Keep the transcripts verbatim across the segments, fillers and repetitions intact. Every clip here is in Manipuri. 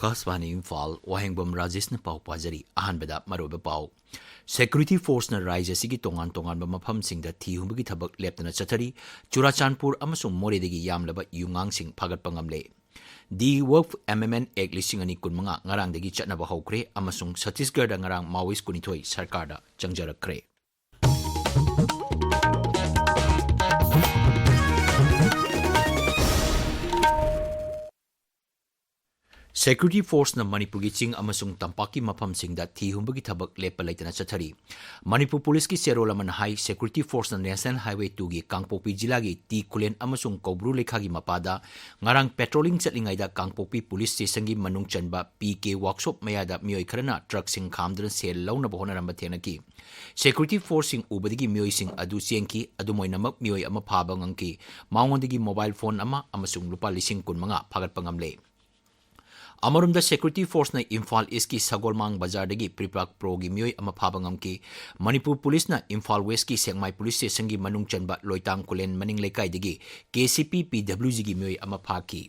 ꯑꯀꯥꯁꯕꯥꯅꯤ ꯏꯝꯐꯥꯜ, ꯋꯥꯍꯦꯡꯕꯝ ꯔꯥꯖꯦꯁꯅ ꯄꯥꯎ ꯄꯥꯖꯔꯤ꯫ ꯑꯍꯥꯟꯕꯗ ꯃꯔꯨꯑꯣꯏꯕ ꯄꯥꯎ꯫ Security forceꯅ ꯔꯥꯏꯖ꯭ꯌ ꯑꯁꯤꯒꯤ ꯇꯣꯉꯥꯟ ꯇꯣꯉꯥꯟꯕ ꯃꯐꯝꯁꯤꯡꯗ ꯊꯤ ꯍꯨꯝꯕꯒꯤ ꯊꯕꯛ ꯂꯦꯞꯇꯅ ꯆꯠꯊꯔꯤ꯫ ꯆꯨꯔꯥꯆꯥꯟꯄꯨꯔ ꯑꯃꯁꯨꯡ ꯃꯣꯔꯦꯗꯒꯤ ꯌꯥꯝꯂꯕ ꯌꯨꯉꯥꯡꯁꯤꯡ ꯐꯥꯒꯠꯄ ꯉꯝꯂꯦ꯫ The Waqf Amendment Act ꯂꯤꯁꯤꯡ ꯑꯅꯤ ꯀꯨꯟꯃꯉꯥ ꯉꯔꯥꯡꯗꯒꯤ ꯆꯠꯅꯕ ꯍꯧꯈ꯭ꯔꯦ ꯑꯃꯁꯨꯡ ꯁꯠꯇꯤꯁꯒꯔꯗ ꯉꯔꯥꯡ Maoist ꯀꯨꯟꯅꯤꯊꯣꯏ ꯁꯔꯀꯥꯔꯗ ꯆꯪꯖꯔꯛꯈ꯭ꯔꯦ꯫ Security forceꯅ ꯃꯅꯤꯄꯨꯔꯒꯤ ꯆꯤꯡ ꯑꯃꯁꯨꯡ ꯇꯝꯄꯥꯛꯀꯤ ꯃꯐꯝꯁꯤꯡꯗ ꯊꯤ ꯍꯨꯝꯕꯒꯤ ꯊꯕꯛ ꯂꯦꯞꯄ ꯂꯩꯇꯅ ꯆꯠꯊꯔꯤ꯫ ꯃꯅꯤꯄꯨꯔ ꯄꯨꯂꯤꯁꯀꯤ ꯆꯦꯔꯣꯜ ꯑꯃꯅ ꯍꯥꯏ, Security forceꯅ National Highway twoꯒꯤ ꯀꯥꯡꯄꯣꯛꯄꯤ ꯖꯤꯂꯥꯒꯤ ꯇꯤ ꯈꯨꯂꯦꯟ ꯑꯃꯁꯨꯡ ꯀꯧꯕ꯭ꯔꯨ ꯂꯩꯈꯥꯒꯤ ꯃꯄꯥꯗ ꯉꯔꯥꯡ patrolling ꯆꯠꯂꯤꯉꯩꯗ ꯀꯥꯡꯄꯣꯛꯄꯤ ꯄꯨꯂꯤꯁ ꯁ꯭ꯇꯦꯁꯟꯒꯤ ꯃꯅꯨꯡ ꯆꯟꯕ ꯄꯤ ꯀꯦ ꯋꯥꯛꯁꯣꯞ ꯃꯌꯥꯗ ꯃꯤꯑꯣꯏ ꯈꯔꯅ ꯇ꯭ꯔꯛꯁꯤꯡ ꯈꯥꯝꯗꯨꯅ ꯁꯦꯜ ꯂꯧꯅꯕ ꯍꯣꯠꯅꯔꯝꯕ ꯊꯦꯡꯅꯈꯤ꯫ Security forceꯁꯤꯡ ꯎꯕꯗꯒꯤ ꯃꯤꯑꯣꯏꯁꯤꯡ ꯑꯗꯨ ꯆꯦꯟꯈꯤ꯫ ꯑꯗꯨꯝ ꯑꯣꯏꯅꯃꯛ, ꯃꯤꯑꯣꯏ ꯑꯃ ꯐꯥꯕ ꯉꯝꯈꯤ꯫ ꯃꯉꯣꯟꯗꯒꯤ mobile phone ꯑꯃ ꯑꯃꯁꯨꯡ ꯂꯨꯄꯥ ꯂꯤꯁꯤꯡ ꯀꯨꯟꯃꯉꯥ ꯐꯥꯒꯠꯄ ꯉꯝꯂꯦ꯫ ꯑꯃꯔꯣꯝꯗ, Security forceꯅ ꯏꯝꯐꯥꯜ ꯏꯁꯀꯤ ꯁꯒꯣꯜꯃꯥꯡ ꯕꯖꯥꯔꯗꯒꯤ ꯄ꯭ꯔꯤꯄꯥꯛ ꯄ꯭ꯔꯣꯒꯤ ꯃꯤꯑꯣꯏ ꯑꯃ ꯐꯥꯕ ꯉꯝꯈꯤ꯫ ꯃꯅꯤꯄꯨꯔ ꯄꯨꯂꯤꯁꯅ ꯏꯝꯐꯥꯜ ꯋꯦꯁꯀꯤ ꯁꯦꯛꯃꯥꯏ ꯄꯨꯂꯤꯁ ꯁ꯭ꯇꯦꯁꯟꯒꯤ ꯃꯅꯨꯡ ꯆꯟꯕ ꯂꯣꯏꯇꯥꯡ ꯈꯨꯂꯦꯟ ꯃꯅꯤꯡ ꯂꯩꯀꯥꯏꯗꯒꯤ ꯀꯦ ꯁꯤ ꯄꯤ ꯄꯤ ꯗꯕ꯭ꯂꯤꯎ ꯖꯤꯒꯤ ꯃꯤꯑꯣꯏ ꯑꯃ ꯐꯥꯈꯤ꯫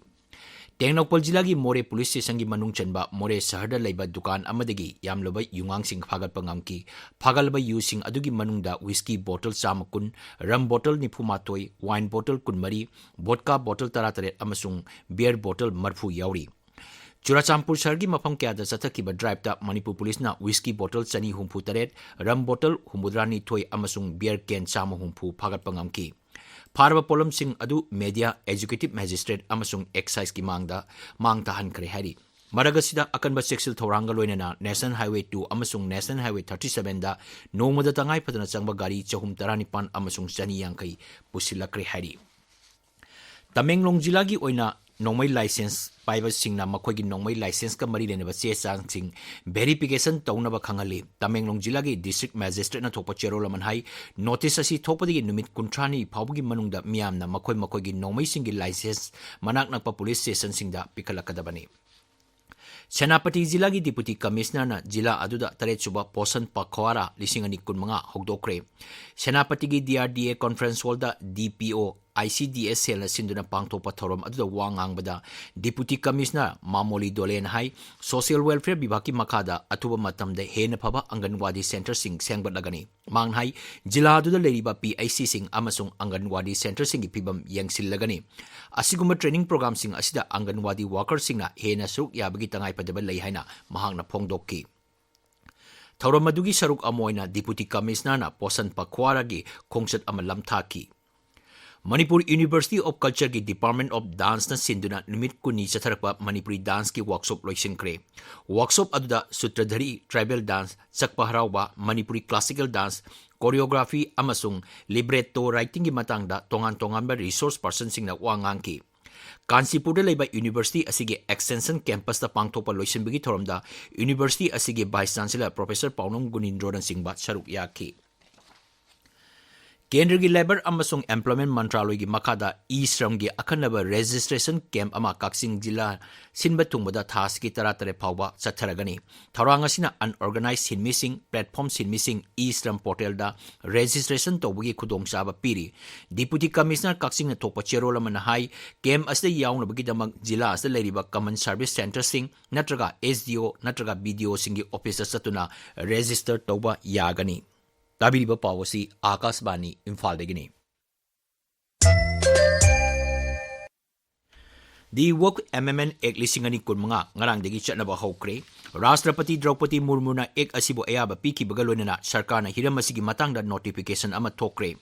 ꯇꯦꯡꯅꯧꯄꯜ ꯖꯤꯂꯥꯒꯤ ꯃꯣꯔꯦ ꯄꯨꯂꯤꯁ ꯁ꯭ꯇꯦꯁꯟꯒꯤ ꯃꯅꯨꯡ ꯆꯟꯕ ꯃꯣꯔꯦ ꯁꯍꯔꯗ ꯂꯩꯕ ꯗꯨꯀꯥꯟ ꯑꯃꯗꯒꯤ ꯌꯥꯝꯂꯕ ꯌꯨꯉꯥꯡꯁꯤꯡ ꯐꯥꯒꯠꯄ ꯉꯝꯈꯤ꯫ ꯐꯥꯒꯠꯂꯕ ꯌꯨꯁꯤꯡ ꯑꯗꯨꯒꯤ ꯃꯅꯨꯡꯗ whisky bottle ꯆꯥꯝꯃ ꯀꯨꯟ, rum bottle ꯅꯤꯐꯨ ꯃꯥꯊꯣꯏ, wine bottle ꯀꯨꯟꯃꯔꯤ, vodka bottle ꯇꯔꯥꯇꯔꯦꯠ ꯑꯃꯁꯨꯡ beer bottle ꯃꯔꯤꯐꯨ ꯌꯥꯎꯔꯤ꯫ ꯆꯨꯔꯥꯆꯥꯟꯄꯨꯔ ꯁꯍꯔꯒꯤ ꯃꯐꯝ ꯀꯌꯥꯗ ꯆꯠꯊꯈꯤꯕ driveꯇ ꯃꯅꯤꯄꯨꯔ ꯄꯨꯂꯤꯁꯅ whisky bottle ꯆꯅꯤ ꯍꯨꯝꯐꯨ ꯇꯔꯦꯠ, rum bottle ꯍꯨꯝꯐꯨꯇꯔꯥ ꯅꯤꯊꯣꯏ ꯑꯃꯁꯨꯡ beer can ꯆꯥꯝꯃ ꯍꯨꯝꯐꯨ ꯐꯥꯒꯠꯄ ꯉꯝꯈꯤ꯫ ꯐꯥꯔꯕ ꯄꯣꯠꯂꯝꯁꯤꯡ ꯑꯗꯨ media, executive magistrate ꯑꯃꯁꯨꯡ exciseꯀꯤ ꯃꯥꯡꯗ ꯃꯥꯡ ꯇꯥꯍꯟꯈ꯭ꯔꯦ ꯍꯥꯏꯔꯤ꯫ ꯃꯔꯛ ꯑꯁꯤꯗ, ꯑꯀꯟꯕ ꯆꯦꯛꯁꯤꯜ ꯊꯧꯔꯥꯡꯒ ꯂꯣꯏꯅꯅ National Highway two ꯑꯃꯁꯨꯡ National Highway thirty sevenꯗ ꯅꯣꯡꯃꯗ ꯇꯉꯥꯏ ꯐꯗꯅ ꯆꯪꯕ ꯒꯥꯔꯤ ꯆꯍꯨꯝ ꯇꯔꯥꯅꯤꯄꯥꯟ ꯑꯃꯁꯨꯡ ꯆꯅꯤ ꯌꯥꯡꯈꯩ ꯄꯨꯁꯤꯜꯂꯛꯈ꯭ꯔꯦ ꯍꯥꯏꯔꯤ꯫ ꯇꯃꯦꯡꯂꯣꯡ ꯖꯤꯂꯥꯒꯤ ꯑꯣꯏꯅ ꯅꯣꯡꯃꯩ license ꯄꯥꯏꯕꯁꯤꯡꯅ ꯃꯈꯣꯏꯒꯤ ꯅꯣꯡꯃꯩ licenseꯀ ꯃꯔꯤ ꯂꯩꯅꯕ ꯆꯦ ꯆꯥꯡꯁꯤꯡ verification ꯇꯧꯅꯕ ꯈꯪꯍꯜꯂꯤ꯫ ꯇꯃꯦꯡꯂꯣꯡ ꯖꯤꯂꯥꯒꯤ district magistrateꯅ ꯊꯣꯛꯄ ꯆꯦꯔꯣꯜ ꯑꯃꯅ ꯍꯥꯏ, notice ꯑꯁꯤ ꯊꯣꯛꯄꯗꯒꯤ ꯅꯨꯃꯤꯠ ꯀꯨꯟꯊ꯭ꯔꯥꯅꯤ ꯐꯥꯎꯕꯒꯤ ꯃꯅꯨꯡꯗ ꯃꯤꯌꯥꯝꯅ ꯃꯈꯣꯏ ꯃꯈꯣꯏꯒꯤ ꯅꯣꯡꯃꯩꯁꯤꯡꯒꯤ license ꯃꯅꯥꯛ ꯅꯛꯄ ꯄꯨꯂꯤꯁ ꯁ꯭ꯇꯦꯁꯟꯁꯤꯡꯗ ꯄꯤꯈꯠꯂꯛꯀꯗꯕꯅꯤ꯫ ꯁꯦꯅꯥꯄꯇꯤ ꯖꯤꯂꯥꯒꯤ deputy commissionerꯅ ꯖꯤꯂꯥ ꯑꯗꯨꯗ ꯇꯔꯦꯠꯁꯨꯕ Poshan Pakhwara ꯂꯤꯁꯤꯡ ꯑꯅꯤ ꯀꯨꯟꯃꯉꯥ ꯍꯧꯗꯣꯛꯈ꯭ꯔꯦ꯫ ꯁꯦꯅꯥꯄꯇꯤꯒꯤ ꯗꯤ ꯑꯥꯔ ꯗꯤ ꯑꯦ conference hallꯗ ꯗꯤ ꯄꯤ ꯑꯣ ꯑꯥꯏ ꯁꯤ ꯗꯤ ꯑꯦꯁ ꯁꯦꯜꯅ ꯁꯤꯟꯗꯨꯅ ꯄꯥꯡꯊꯣꯛꯄ ꯊꯧꯔꯝ ꯑꯗꯨꯗ ꯋꯥ ꯉꯥꯡꯕꯗ Deputy Commissioner ꯃꯥꯃꯣꯂꯤ ꯗꯣꯂꯦꯅ ꯍꯥꯏ, Social Welfare ꯕꯤꯚꯥꯒꯀꯤ ꯃꯈꯥꯗ ꯑꯊꯨꯕ ꯃꯇꯝꯗ ꯍꯦꯟꯅ ꯐꯕ ꯑꯪꯒꯟꯋꯥꯗꯤ centreꯁꯤꯡ ꯁꯦꯝꯒꯠꯂꯒꯅꯤ꯫ ꯃꯍꯥꯛꯅ ꯍꯥꯏ, ꯖꯤꯂꯥ ꯑꯗꯨꯗ ꯂꯩꯔꯤꯕ P H Cꯁꯤꯡ ꯑꯃꯁꯨꯡ ꯑꯪꯒꯟꯋꯥꯗꯤ centreꯁꯤꯡꯒꯤ ꯐꯤꯚꯝ ꯌꯦꯡꯁꯤꯜꯂꯒꯅꯤ꯫ ꯑꯁꯤꯒꯨꯝꯕ training programꯁꯤꯡ ꯑꯁꯤꯗ ꯑꯪꯒꯟꯋꯥꯗꯤ workerꯁꯤꯡꯅ ꯍꯦꯟꯅ ꯁꯔꯨꯛ ꯌꯥꯕꯒꯤ ꯇꯉꯥꯏꯐꯗꯕ ꯂꯩ ꯍꯥꯏꯅ ꯃꯍꯥꯛꯅ ꯐꯣꯡꯗꯣꯛꯈꯤ꯫ ꯊꯧꯔꯝ ꯑꯗꯨꯒꯤ ꯁꯔꯨꯛ ꯑꯃ ꯑꯣꯏꯅ Deputy Commissionerꯅ Posan Pakhwaraꯒꯤ ꯈꯣꯡꯆꯠ ꯑꯃ ꯂꯝꯊꯥꯈꯤ꯫ Manipur University of Cultureꯒꯤ Department of Danceꯅ ꯁꯤꯟꯗꯨꯅ ꯅꯨꯃꯤꯠ ꯀꯨꯟꯅꯤ ꯆꯠꯊꯔꯛꯄ ꯃꯅꯤꯄꯨꯔꯤ danceꯀꯤ workshop ꯂꯣꯏꯁꯤꯟꯈ꯭ꯔꯦ꯫ Workshop ꯑꯗꯨꯗ ꯁꯨꯇ꯭ꯔꯙꯔꯤ, tribal dance, ꯆꯛꯄ ꯍꯔꯥꯎꯕ, ꯃꯅꯤꯄꯨꯔꯤ classical dance, choreography ꯑꯃꯁꯨꯡ libretto writingꯒꯤ ꯃꯇꯥꯡꯗ ꯇꯣꯉꯥꯟ ꯇꯣꯉꯥꯟꯕ resource personꯁꯤꯡꯅ ꯋꯥ ꯉꯥꯡꯈꯤ꯫ ꯀꯥꯟꯆꯤꯄꯨꯔꯗ ꯂꯩꯕ university ꯑꯁꯤꯒꯤ extension campusꯇ ꯄꯥꯡꯊꯣꯛꯄ ꯂꯣꯏꯁꯤꯟꯕꯒꯤ ꯊꯧꯔꯝꯗ university ꯑꯁꯤꯒꯤ Vice Chancellor Professor ꯄꯥꯎꯅꯝ ꯒꯨꯅꯤꯟꯗ꯭ꯔꯣꯅꯆꯤꯡꯕ ꯁꯔꯨꯛ ꯌꯥꯈꯤ꯫ ꯀꯦꯟꯗ꯭ꯔꯒꯤ Labour ꯑꯃꯁꯨꯡ Employment ꯃꯟꯇ꯭ꯔꯥꯂꯣꯏꯒꯤ ꯃꯈꯥꯗ E-Shramꯒꯤ ꯑꯈꯟꯅꯕ registration camp ꯑꯃ ꯀꯛꯆꯤꯡ ꯖꯤꯂꯥ ꯁꯤꯟꯕ ꯊꯨꯡꯕꯗ ꯊꯥ ꯑꯁꯤꯒꯤ ꯇꯔꯥꯇꯔꯦꯠ ꯐꯥꯎꯕ ꯆꯠꯊꯔꯒꯅꯤ꯫ ꯊꯧꯔꯥꯡ ꯑꯁꯤꯅ unorganized ꯁꯤꯟꯃꯤꯁꯤꯡ, platform ꯁꯤꯟꯃꯤꯁꯤꯡ E-Shram portalꯗ registration ꯇꯧꯕꯒꯤ ꯈꯨꯗꯣꯡꯆꯥꯕ ꯄꯤꯔꯤ꯫ Deputy Commissioner ꯀꯛꯆꯤꯡꯅ ꯊꯣꯛꯄ ꯆꯦꯔꯣꯜ ꯑꯃꯅ ꯍꯥꯏ, camp ꯑꯁꯤꯗ ꯌꯥꯎꯅꯕꯒꯤꯗꯃꯛ ꯖꯤꯂꯥ ꯑꯁꯤꯗ ꯂꯩꯔꯤꯕ common service centreꯁꯤꯡ ꯅꯠꯇ꯭ꯔꯒ S D O ꯅꯠꯇ꯭ꯔꯒ B D Oꯁꯤꯡꯒꯤ officeꯇ ꯆꯠꯇꯨꯅ register ꯇꯧꯕ ꯌꯥꯒꯅꯤ꯫ ꯇꯥꯕꯤꯔꯤꯕ ꯄꯥꯎ ꯑꯁꯤ ꯑꯥꯀꯥꯁꯕꯥꯅꯤ ꯏꯝꯐꯥꯜꯗꯒꯤꯅꯤ꯫ The Woke Amendment Act ꯂꯤꯁꯤꯡ ꯑꯅꯤ ꯀꯨꯟꯃꯉꯥ ꯉꯔꯥꯡꯗꯒꯤ ꯆꯠꯅꯕ ꯍꯧꯈ꯭ꯔꯦ꯫ ꯔꯥꯁꯇ꯭ꯔꯄꯇꯤ ꯗ꯭ꯔꯧꯄꯗꯤ ꯃꯨꯔꯃꯨꯅ Act ꯑꯁꯤꯕꯨ ꯑꯌꯥꯕ ꯄꯤꯈꯤꯕꯒ ꯂꯣꯏꯅꯅ ꯁꯔꯀꯥꯔꯅ ꯍꯤꯔꯝ ꯑꯁꯤꯒꯤ ꯃꯇꯥꯡꯗ notification ꯑꯃ ꯊꯣꯛꯈ꯭ꯔꯦ꯫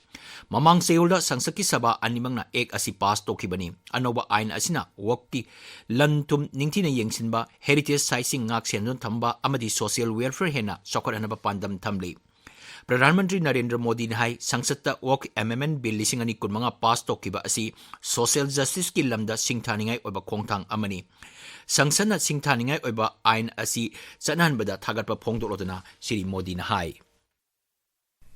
ꯃꯃꯥꯡ ꯆꯌꯣꯜꯗ ꯁꯪꯁꯠꯀꯤ ꯁꯚꯥ ꯑꯅꯤꯃꯛꯅ Act ꯑꯁꯤ pass ꯇꯧꯈꯤꯕꯅꯤ꯫ ꯑꯅꯧꯕ ꯑꯥꯏꯟ ꯑꯁꯤꯅ wokeꯀꯤ ꯂꯟ-ꯊꯨꯝ ꯅꯤꯡꯊꯤꯅ ꯌꯦꯡꯁꯤꯟꯕ, heritage siteꯁꯤꯡ ꯉꯥꯛ ꯁꯦꯟꯗꯨꯅ ꯊꯝꯕ ꯑꯃꯗꯤ social welfare ꯍꯦꯟꯅ ꯆꯥꯎꯈꯠꯍꯟꯅꯕ ꯄꯥꯟꯗꯝ ꯊꯝꯂꯤ꯫ ꯄ꯭ꯔꯙꯥꯟ ꯃꯟꯇ꯭ꯔꯤ ꯅꯔꯦꯟꯗ꯭ꯔ ꯃꯣꯗꯤꯅ ꯍꯥꯏ, ꯁꯪꯁꯠꯇ Woke Amendment Bill ꯂꯤꯁꯤꯡ ꯑꯅꯤ ꯀꯨꯟꯃꯉꯥ pass ꯇꯧꯈꯤꯕ ꯑꯁꯤ social justiceꯀꯤ ꯂꯝꯗ ꯁꯤꯡꯊꯥꯅꯤꯡꯉꯥꯏ ꯑꯣꯏꯕ ꯈꯣꯡꯊꯥꯡ ꯑꯃꯅꯤ꯫ ꯁꯪꯁꯠꯅ ꯁꯤꯡꯊꯥꯅꯤꯡꯉꯥꯏ ꯑꯣꯏꯕ ꯑꯥꯏꯟ ꯑꯁꯤ ꯆꯠꯅꯍꯟꯕꯗ ꯊꯥꯒꯠꯄ ꯐꯣꯡꯗꯣꯛꯂꯗꯨꯅ ꯁ꯭ꯔꯤ ꯃꯣꯗꯤꯅ ꯍꯥꯏ,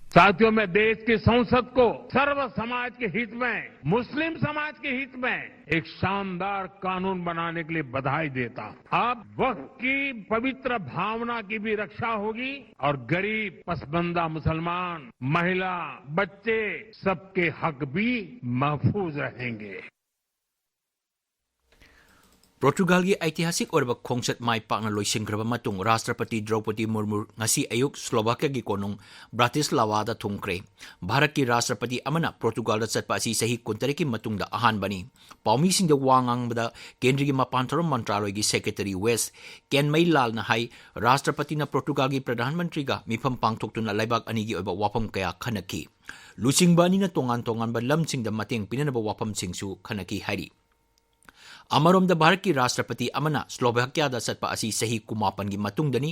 साथियों, मैं देश की संसद को सर्व समाज के हित में, मुस्लिम समाज के हित में एक शानदार कानून बनाने के लिए बधाई देता हूं। अब वक्फ की पवित्र भावना की भी रक्षा होगी और गरीब, पसमानदा मुसलमान, महिला, बच्चे, सबके हक भी महफूज रहेंगे। ꯄꯣꯔꯇꯨꯒꯥꯜꯒꯤ ꯑꯩꯇꯤꯍꯥꯁꯤꯛ ꯑꯣꯏꯔꯕ ꯈꯣꯡꯆꯠ ꯃꯥꯏ ꯄꯥꯛꯅ ꯂꯣꯏꯁꯤꯟꯈ꯭ꯔꯕ ꯃꯇꯨꯡ ꯔꯥꯁꯇ꯭ꯔꯄꯇꯤ ꯗ꯭ꯔꯧꯄꯗꯤ ꯃꯨꯔꯃꯨ ꯉꯁꯤ ꯑꯌꯨꯛ ꯁ꯭ꯂꯣꯚꯥꯀꯤꯌꯥꯒꯤ ꯀꯣꯅꯨꯡ ꯕ꯭ꯔꯥꯇꯤꯁꯂꯥꯚꯥꯗ ꯊꯨꯡꯈ꯭ꯔꯦ꯫ ꯚꯥꯔꯠꯀꯤ ꯔꯥꯁꯇ꯭ꯔꯄꯇꯤ ꯑꯃꯅ ꯄꯣꯔꯇꯨꯒꯥꯜꯗ ꯆꯠꯄ ꯑꯁꯤ ꯆꯍꯤ ꯀꯨꯟꯇꯔꯦꯠꯀꯤ ꯃꯇꯨꯡꯗ ꯑꯍꯥꯟꯕꯅꯤ꯫ ꯄꯥꯎꯃꯤꯁꯤꯡꯗ ꯋꯥ ꯉꯥꯡꯕꯗ ꯀꯦꯟꯗ꯭ꯔꯒꯤ ꯃꯄꯥꯟ ꯊꯧꯔꯝ ꯃꯟꯇ꯭ꯔꯥꯂꯣꯏꯒꯤ ꯁꯦꯀ꯭ꯔꯦꯇꯔꯤ ꯋꯦꯁ ꯀꯦꯟꯃꯩ ꯂꯥꯜꯅ ꯍꯥꯏ, ꯔꯥꯁꯇ꯭ꯔꯄꯇꯤꯅ ꯄꯣꯔꯇꯨꯒꯥꯜꯒꯤ ꯄ꯭ꯔꯙꯥꯟ ꯃꯟꯇ꯭ꯔꯤꯒ ꯃꯤꯐꯝ ꯄꯥꯡꯊꯣꯛꯇꯨꯅ ꯂꯩꯕꯥꯛ ꯑꯅꯤꯒꯤ ꯑꯣꯏꯕ ꯋꯥꯐꯝ ꯀꯌꯥ ꯈꯟꯅꯈꯤ꯫ ꯂꯨꯆꯤꯡꯕ ꯑꯅꯤꯅ ꯇꯣꯉꯥꯟ ꯇꯣꯉꯥꯟꯕ ꯂꯝꯁꯤꯡꯗ ꯃꯇꯦꯡ ꯄꯤꯅꯅꯕ ꯋꯥꯐꯝꯁꯤꯡꯁꯨ ꯈꯟꯅꯈꯤ ꯍꯥꯏꯔꯤ꯫ ꯑꯃꯔꯣꯝꯗ ꯚꯥꯔꯠꯀꯤ ꯔꯥꯁꯇ꯭ꯔꯄꯇꯤ ꯑꯃꯅ ꯁ꯭ꯂꯣꯚꯥꯀꯤꯌꯥꯗ ꯆꯠꯄ ꯑꯁꯤ ꯆꯍꯤ ꯀꯨꯟꯃꯥꯄꯟꯒꯤ ꯃꯇꯨꯡꯗꯅꯤ꯫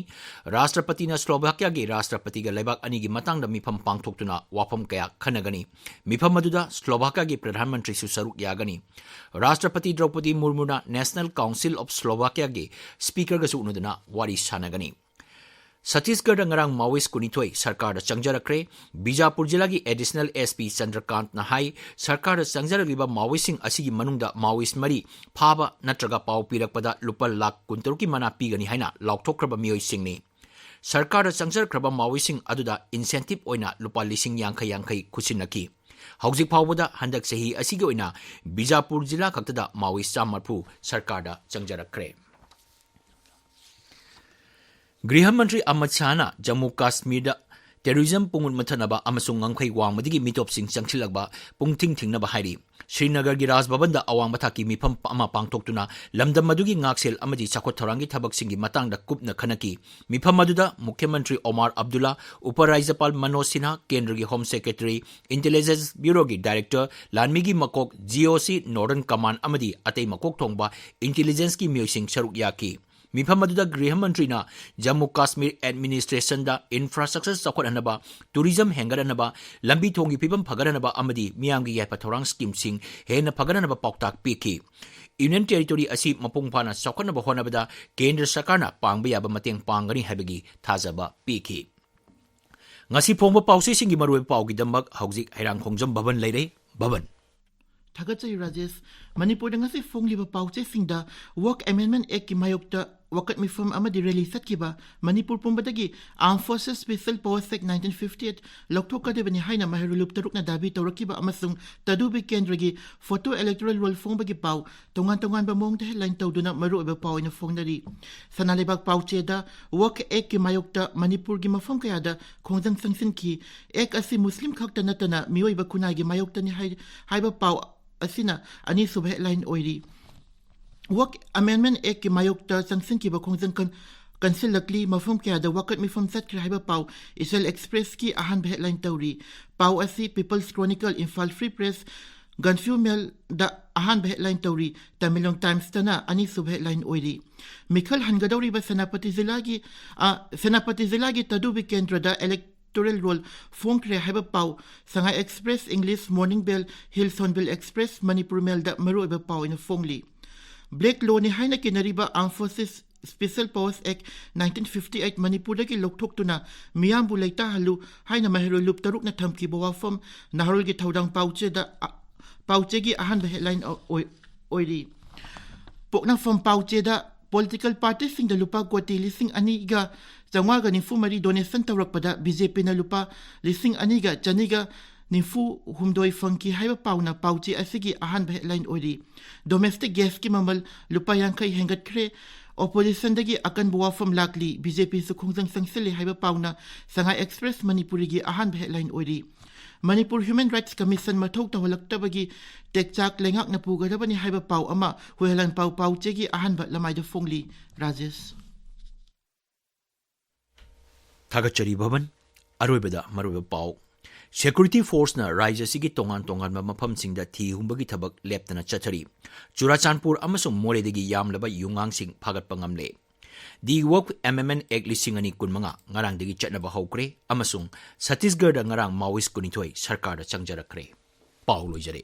ꯔꯥꯁꯇ꯭ꯔꯄꯇꯤꯅ ꯁ꯭ꯂꯣꯚꯥꯀꯤꯌꯥꯒꯤ ꯔꯥꯁꯇ꯭ꯔꯄꯇꯤꯒ ꯂꯩꯕꯥꯛ ꯑꯅꯤꯒꯤ ꯃꯇꯥꯡꯗ ꯃꯤꯐꯝ ꯄꯥꯡꯊꯣꯛꯇꯨꯅ ꯋꯥꯐꯝ ꯀꯌꯥ ꯈꯟꯅꯒꯅꯤ꯫ ꯃꯤꯐꯝ ꯑꯗꯨꯗ ꯁ꯭ꯂꯣꯚꯥꯀꯤꯌꯥꯒꯤ ꯄ꯭ꯔꯙꯥꯟ ꯃꯟꯇ꯭ꯔꯤꯁꯨ ꯁꯔꯨꯛ ꯌꯥꯒꯅꯤ꯫ ꯔꯥꯁꯇ꯭ꯔꯄꯇꯤ ꯗ꯭ꯔꯧꯄꯗꯤ ꯃꯨꯔꯃꯨꯅ National Council of Slovakiaꯒꯤ ꯁ꯭ꯄꯤꯀꯔꯒꯁꯨ ꯎꯅꯗꯨꯅ ꯋꯥꯔꯤ ꯁꯥꯟꯅꯒꯅꯤ꯫ ꯁꯠꯇꯤꯁꯒꯔꯗ ꯉꯔꯥꯡ ꯃꯥꯑꯣꯏꯁ ꯀꯨꯟꯅꯤꯊꯣꯏ ꯁꯔꯀꯥꯔꯗ ꯆꯪꯖꯔꯛꯈ꯭ꯔꯦ꯫ ꯕꯤꯖꯥꯄꯨꯔ ꯖꯤꯂꯥꯒꯤ ꯑꯦꯗꯤꯁꯅꯦꯜ ꯑꯦꯁ ꯄꯤ ꯆꯟꯗ꯭ꯔꯀꯥꯟꯠꯅ ꯍꯥꯏ, ꯁꯔꯀꯥꯔꯗ ꯆꯪꯖꯔꯛꯂꯤꯕ ꯃꯥꯑꯣꯏꯁꯤꯡ ꯑꯁꯤꯒꯤ ꯃꯅꯨꯡꯗ ꯃꯥꯑꯣꯏꯁ ꯃꯔꯤ ꯐꯥꯕ ꯅꯠꯇ꯭ꯔꯒ ꯄꯥꯎ ꯄꯤꯔꯛꯄꯗ ꯂꯨꯄꯥ ꯂꯥꯈ ꯀꯨꯟꯇꯔꯨꯛꯀꯤ ꯃꯅꯥ ꯄꯤꯒꯅꯤ ꯍꯥꯏꯅ ꯂꯥꯎꯊꯣꯛꯈ꯭ꯔꯕ ꯃꯤꯑꯣꯏꯁꯤꯡꯅꯤ꯫ ꯁꯔꯀꯥꯔꯗ ꯆꯪꯖꯔꯛꯈ꯭ꯔꯕ ꯃꯥꯑꯣꯏꯁꯤꯡ ꯑꯗꯨꯗ ꯏꯟꯁꯦꯟꯇꯤꯚ ꯑꯣꯏꯅ ꯂꯨꯄꯥ ꯂꯤꯁꯤꯡ ꯌꯥꯡꯈꯩ ꯌꯥꯡꯈꯩ ꯈꯨꯠꯁꯤꯟꯅꯈꯤ꯫ ꯍꯧꯖꯤꯛ ꯐꯥꯎꯕꯗ ꯍꯟꯗꯛ ꯆꯍꯤ ꯑꯁꯤꯒꯤ ꯑꯣꯏꯅ ꯕꯤꯖꯥꯄꯨꯔ ꯖꯤꯂꯥ ꯈꯛꯇꯗ ꯃꯥꯑꯣꯏꯁ ꯆꯥꯝꯃ ꯃꯔꯤꯐꯨ ꯁꯔꯀꯥꯔꯗ ꯆꯪꯖꯔꯛꯈ꯭ꯔꯦ꯫ ꯒ꯭ꯔꯤꯍ ꯃꯟꯇ꯭ꯔꯤ ꯑꯃꯤꯠ ꯁꯥꯍꯅ ꯖꯝꯃꯨ ꯀꯥꯁꯃꯤꯔꯗ ꯇꯦꯔꯣꯔꯤꯖꯝ ꯄꯨꯡꯃꯨꯠ ꯃꯨꯠꯊꯠꯅꯕ ꯑꯃꯁꯨꯡ ꯉꯝꯈꯩ ꯋꯥꯡꯃꯗꯒꯤ ꯃꯤꯇꯣꯞꯁꯤꯡ ꯆꯪꯁꯤꯜꯂꯛꯄ ꯄꯨꯡꯊꯤꯡ ꯊꯤꯡꯅꯕ ꯍꯥꯏꯔꯤ꯫ ꯁ꯭ꯔꯤꯅꯒꯔꯒꯤ ꯔꯥꯖ ꯚꯕꯟꯗ ꯑꯋꯥꯡꯕ ꯊꯥꯛꯀꯤ ꯃꯤꯐꯝ ꯑꯃ ꯄꯥꯡꯊꯣꯛꯇꯨꯅ ꯂꯝꯗꯝ ꯑꯗꯨꯒꯤ ꯉꯥꯛꯁꯦꯜ ꯑꯃꯗꯤ ꯆꯥꯎꯈꯠ ꯊꯧꯔꯥꯡꯒꯤ ꯊꯕꯛꯁꯤꯡꯒꯤ ꯃꯇꯥꯡꯗ ꯀꯨꯞꯅ ꯈꯟꯅꯈꯤ꯫ ꯃꯤꯐꯝ ꯑꯗꯨꯗ ꯃꯨꯈ꯭ꯌ ꯃꯟꯇ꯭ꯔꯤ ꯑꯣꯃꯥꯔ ꯑꯕꯗꯨꯜꯂꯥ, ꯎꯄ ꯔꯥꯖ꯭ꯌꯄꯥꯜ ꯃꯅꯣꯖ ꯁꯤꯟꯍꯥ, ꯀꯦꯟꯗ꯭ꯔꯒꯤ ꯍꯣꯝ ꯁꯦꯀ꯭ꯔꯦꯇꯔꯤ, ꯏꯟꯇꯦꯂꯤꯖꯦꯟꯁ ꯕ꯭ꯌꯨꯔꯣꯒꯤ ꯗꯥꯏꯔꯦꯛꯇꯔ, ꯂꯥꯟꯃꯤꯒꯤ ꯃꯀꯣꯛ, ꯖꯤ ꯑꯣ ꯁꯤ ꯅꯣꯔꯗꯔꯟ ꯀꯃꯥꯟ ꯑꯃꯗꯤ ꯑꯇꯩ ꯃꯀꯣꯛ ꯊꯣꯡꯕ ꯏꯟꯇꯦꯂꯤꯖꯦꯟꯁꯀꯤ ꯃꯤꯑꯣꯏꯁꯤꯡ ꯁꯔꯨꯛ ꯌꯥꯈꯤ꯫ ꯃꯤꯐꯝ ꯑꯗꯨꯗ ꯒ꯭ꯔꯤꯍ ꯃꯟꯇ꯭ꯔꯤꯅ ꯖꯝꯃꯨ ꯀꯥꯁꯃꯤꯔ ꯑꯦꯗꯃꯤꯅꯤꯁꯇ꯭ꯔꯦꯁꯟꯗ ꯏꯟꯐ꯭ꯔꯥꯁ꯭ꯇ꯭ꯔꯛꯆꯔ ꯆꯥꯎꯈꯠꯍꯟꯅꯕ, ꯇꯨꯔꯤꯖꯝ ꯍꯦꯟꯒꯠꯍꯟꯅꯕ, ꯂꯝꯕꯤ ꯊꯣꯡꯒꯤ ꯐꯤꯕꯝ ꯐꯒꯠꯍꯟꯅꯕ ꯑꯃꯗꯤ ꯃꯤꯌꯥꯝꯒꯤ ꯌꯥꯏꯐ ꯊꯧꯔꯥꯡ ꯁ꯭ꯀꯤꯝꯁꯤꯡ ꯍꯦꯟꯅ ꯐꯒꯠꯍꯟꯅꯕ ꯄꯥꯎꯇꯥꯛ ꯄꯤꯈꯤ꯫ ꯌꯨꯅꯤꯌꯟ ꯇꯦꯔꯤꯇꯣꯔꯤ ꯑꯁꯤ ꯃꯄꯨꯡ ꯐꯥꯅ ꯆꯥꯎꯈꯠꯅꯕ ꯍꯣꯠꯅꯕꯗ ꯀꯦꯟꯗ꯭ꯔ ꯁꯔꯀꯥꯔꯅ ꯄꯥꯡꯕ ꯌꯥꯕ ꯃꯇꯦꯡ ꯄꯥꯡꯒꯅꯤ ꯍꯥꯏꯕꯒꯤ ꯊꯥꯖꯕ ꯄꯤꯈꯤ꯫ ꯉꯁꯤ ꯐꯣꯡꯕ ꯄꯥꯎꯆꯦꯁꯤꯡꯒꯤ ꯃꯔꯨꯑꯣꯏꯕ ꯄꯥꯎꯒꯤꯗꯃꯛ ꯍꯧꯖꯤꯛ ꯍꯩꯔꯥꯡꯈꯣꯡꯖꯝ ꯕꯕꯟ ꯂꯩꯔꯦ꯫ ꯕꯕꯟ꯫ ꯊꯥꯒꯠꯆꯔꯤ ꯔꯥꯖꯦꯁ꯫ ꯃꯅꯤꯄꯨꯔꯗ ꯉꯁꯤ ꯐꯣꯡꯂꯤꯕ ꯄꯥꯎꯆꯦꯁꯤꯡꯗ Work Amendment Actꯀꯤ ꯃꯥꯌꯣꯛꯇ ꯋꯥꯀꯠ ꯃꯤꯐꯝ ꯑꯃꯗꯤ ꯔꯦꯂꯤ ꯆꯠꯈꯤꯕ, Manipur ꯄꯨꯝꯕꯗꯒꯤ Armed Forces Special Powers Act nineteen fifty eight ꯂꯧꯊꯣꯛꯀꯗꯕꯅꯤ ꯍꯥꯏꯅ ꯃꯍꯩꯔꯣꯏ ꯂꯨꯞ ꯇꯔꯨꯛꯅ ꯗꯥꯕꯤ ꯇꯧꯔꯛꯈꯤꯕ ꯑꯃꯁꯨꯡ ꯇꯗꯨ ꯕꯤꯀꯦꯟꯗ꯭ꯔꯒꯤ Photo Electoral Roll ꯐꯣꯡꯕꯒꯤ ꯄꯥꯎ ꯇꯣꯉꯥꯟ ꯇꯣꯉꯥꯟꯕ ꯃꯑꯣꯡꯗ headline ꯇꯧꯗꯨꯅ ꯃꯔꯨꯑꯣꯏꯕ ꯄꯥꯎ ꯑꯣꯏꯅ ꯐꯣꯡꯅꯔꯤ꯫ ꯁꯅꯥ ꯂꯩꯕꯥꯛ ꯄꯥꯎꯆꯦꯗ Work Actꯀꯤ ꯃꯥꯌꯣꯛꯇ ꯃꯅꯤꯄꯨꯔꯒꯤ ꯃꯐꯝ ꯀꯌꯥꯗ ꯈꯣꯡꯖꯪ ꯆꯪꯁꯤꯟꯈꯤ꯫ Act ꯑꯁꯤ ꯃꯨꯁꯂꯤꯝ ꯈꯛꯇ ꯅꯠꯇꯅ ꯃꯤꯑꯣꯏꯕ ꯈꯨꯟꯅꯥꯏꯒꯤ ꯃꯥꯌꯣꯛꯇꯅꯤ ꯍꯥꯏ-, ꯍꯥꯏꯕ ꯄꯥꯎ ꯑꯁꯤꯅ ꯑꯅꯤꯁꯨꯕ headline ꯑꯣꯏꯔꯤ꯫ Work Amendment Actꯀꯤ ꯃꯥꯌꯣꯛꯇ ꯆꯪꯁꯤꯟꯈꯤꯕ ꯈꯣꯡꯖꯪ ꯀꯟ-, ꯀꯟꯁꯤꯜꯂꯛꯂꯤ, ꯃꯐꯝ ꯀꯌꯥꯗ ꯋꯥꯀꯠ ꯃꯤꯐꯝ ꯆꯠꯈ꯭ꯔꯦ ꯍꯥꯏꯕ ꯄꯥꯎ Ichal Expressꯀꯤ ꯑꯍꯥꯟꯕ headline ꯇꯧꯔꯤ꯫ ꯄꯥꯎ ꯑꯁꯤ People's Chronicle, Imphal Free Press, Gaanphiu Mailꯗ ꯑꯍꯥꯟꯕ headline ꯇꯧꯔꯤ꯫ Tamenglong Timesꯇꯅ ꯑꯅꯤꯁꯨꯕ headline ꯑꯣꯏꯔꯤ꯫ ꯃꯤꯈꯜ ꯍꯟꯒꯗꯧꯔꯤꯕ ꯁꯦꯅꯥꯄꯇꯤ ꯖꯤꯂꯥꯒꯤ, ꯑ, ꯁꯦꯅꯥꯄꯇꯤ ꯖꯤꯂꯥꯒꯤ ꯇꯗꯨ ꯕꯤꯀꯦꯟꯗ꯭ꯔꯗ Electoral Roll ꯐꯣꯡꯈ꯭ꯔꯦ ꯍꯥꯏꯕ ꯄꯥꯎ Sangai Express, English, Morning Bell, Hill's Hornbill Express, Manipur Mailꯗ ꯃꯔꯨꯑꯣꯏꯕ ꯄꯥꯎ ꯑꯣꯏꯅ ꯐꯣꯡꯂꯤ꯫ Black lawꯅꯤ ꯍꯥꯏꯅ ꯀꯤꯅꯔꯤꯕ Armed Forces Special Powers Act nineteen fifty eight ꯃꯅꯤꯄꯨꯔꯗꯒꯤ ꯂꯧꯊꯣꯛꯇꯨꯅ ꯃꯤꯌꯥꯝꯕꯨ ꯂꯩꯇꯥꯍꯜꯂꯨ ꯍꯥꯏꯅ ꯃꯍꯩꯔꯣꯏ ꯂꯨꯞ ꯇꯔꯨꯛꯅ ꯊꯝꯈꯤꯕ ꯋꯥꯐꯝ ꯅꯍꯥꯔꯣꯜꯒꯤ ꯊꯧꯗꯥꯡ ꯄꯥꯎꯆꯦꯗ, ꯑ, ꯄꯥꯎꯆꯦꯒꯤ ꯑꯍꯥꯟꯕ headline ꯑꯣꯏ-, ꯑꯣꯏꯔꯤ꯫ ꯄꯣꯛꯅꯐꯝ ꯄꯥꯎꯆꯦꯗ Political partyꯁꯤꯡꯗ ꯂꯨꯄꯥ ꯀꯣꯇꯤ ꯂꯤꯁꯤꯡ ꯑꯅꯤꯒ ꯆꯥꯝꯃꯉꯥꯒ ꯅꯤꯐꯨ ꯃꯔꯤ donation ꯇꯧꯔꯛꯄꯗ BJPꯅ ꯂꯨꯄꯥ ꯂꯤꯁꯤꯡ ꯑꯅꯤꯒ ꯆꯅꯤꯒ ꯅꯤꯐꯨ ꯍꯨꯝꯗꯣꯏ ꯐꯪꯈꯤ ꯍꯥꯏꯕ ꯄꯥꯎꯅ ꯄꯥꯎꯆꯦ ꯑꯁꯤꯒꯤ ꯑꯍꯥꯟꯕ headline ꯑꯣꯏꯔꯤ꯫ Domestic gasꯀꯤ ꯃꯃꯜ ꯂꯨꯄꯥ ꯌꯥꯡꯈꯩ ꯍꯦꯟꯒꯠꯈ꯭ꯔꯦ꯫ Oppositionꯗꯒꯤ ꯑꯀꯟꯕ ꯋꯥꯐꯝ ꯂꯥꯛꯂꯤ, BJPꯁꯨ ꯈꯣꯡꯖꯪ ꯆꯪꯁꯤꯜꯂꯤ ꯍꯥꯏꯕ ꯄꯥꯎꯅ Sangai Express ꯃꯅꯤꯄꯨꯔꯤꯒꯤ ꯑꯍꯥꯟꯕ headline ꯑꯣꯏꯔꯤ꯫ ꯃꯅꯤꯄꯨꯔ Human Rights Commission ꯃꯊꯧ ꯇꯧꯍꯜꯂꯛꯇꯕꯒꯤ ꯇꯦꯛꯆꯥꯛ ꯂꯩꯉꯥꯛꯅ ꯄꯨꯒꯗꯕꯅꯤ ꯍꯥꯏꯕ ꯄꯥꯎ ꯑꯃ ꯍꯨꯏꯍꯦꯟꯂꯥꯡꯄꯥꯎ ꯄꯥꯎꯆꯦꯒꯤ ꯑꯍꯥꯟꯕ ꯂꯃꯥꯏꯗ ꯐꯣꯡꯂꯤ꯫ ꯔꯥꯖꯦꯁ꯫ ꯊꯥꯒꯠꯆꯔꯤ ꯕꯕꯟ꯫ ꯑꯔꯣꯏꯕꯗ ꯃꯔꯨꯑꯣꯏꯕ ꯄꯥꯎ꯫ Security forceꯅ ꯔꯥꯖ꯭ꯌ ꯑꯁꯤꯒꯤ ꯇꯣꯉꯥꯟ ꯇꯣꯉꯥꯟꯕ ꯃꯐꯝꯁꯤꯡꯗ ꯊꯤ ꯍꯨꯝꯕꯒꯤ ꯊꯕꯛ ꯂꯦꯞꯇꯅ ꯆꯠꯊꯔꯤ꯫ ꯆꯨꯔꯥꯆꯥꯟꯄꯨꯔ ꯑꯃꯁꯨꯡ ꯃꯣꯔꯦꯗꯒꯤ ꯌꯥꯝꯂꯕ ꯌꯨꯉꯥꯡꯁꯤꯡ ꯐꯥꯒꯠꯄ ꯉꯝꯂꯦ꯫ The Work Amendment Act ꯂꯤꯁꯤꯡ ꯑꯅꯤ ꯀꯨꯟꯃꯉꯥ ꯉꯔꯥꯡꯗꯒꯤ ꯆꯠꯅꯕ ꯍꯧꯈ꯭ꯔꯦ ꯑꯃꯁꯨꯡ ꯁꯠꯇꯤꯁꯒꯔꯗ ꯉꯔꯥꯡ Maoist ꯀꯨꯟꯅꯤꯊꯣꯏ ꯁꯔꯀꯥꯔꯗ ꯆꯪꯖꯔꯛꯈ꯭ꯔꯦ꯫ ꯄꯥꯎ ꯂꯣꯏꯖꯔꯦ꯫